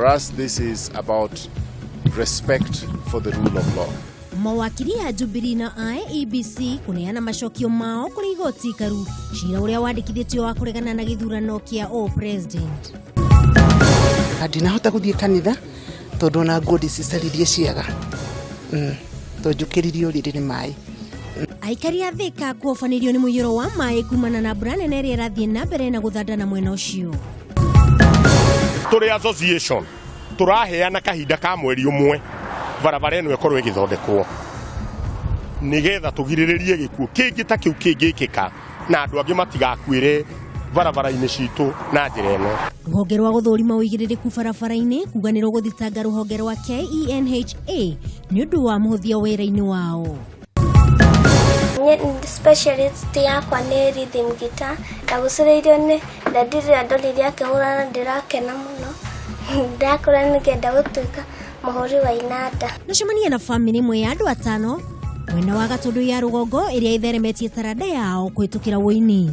For us, this is about respect for the rule of law. Mawakiri a Jubilee na IEBC kũneana macokio mao kũrĩ igoti ikaru cira ũrĩa wandĩkithĩtio wa kũregana na gĩthurano kĩa o president. Ndinahota gũthiĩ kanitha tondũ ona nguo ndicicaririe ciaga, tondũ njũkĩririe ũrĩrĩ nĩ maĩ. Aikari a Thika kuobanĩrio nĩ mũiyũro wa maĩ kumana na mbura nene ĩrĩa ĩrathiĩ na mbere na gũthandana mwena ũcio. Tũrĩ association tũraheana kahinda ka mweri ũmwe barabara ĩno ĩkorwo ĩgĩthondekwo, nĩgetha tũgirĩrĩrie gĩkuũ kĩngĩ ta kĩu kĩngĩkĩka na andũ angĩ matigakuĩre barabara-inĩ citũ na njĩra ĩno. Rũhonge rwa gũthũrima ũigĩrĩrĩku barabara-inĩ kuga nĩ rũgũthitanga rũhonge rwa KeNHA nĩ ũndũ wa mũhũthia wĩra-inĩ wao. Specialist yakwa nĩ rhythm guitar. Ndagucĩrĩirio nĩ daddy rĩrĩa ndonire akĩhũra na ndĩrakena mũno. Ndakũra nĩngenda gũtuĩka mũhũri wa inanda. Nacemania na bamĩrĩ ĩmwe ya andũ atano mwena wa Gatũndũ ya rũgongo ĩrĩa ĩtheremetie taranda yao kũhĩtũkĩra wũini.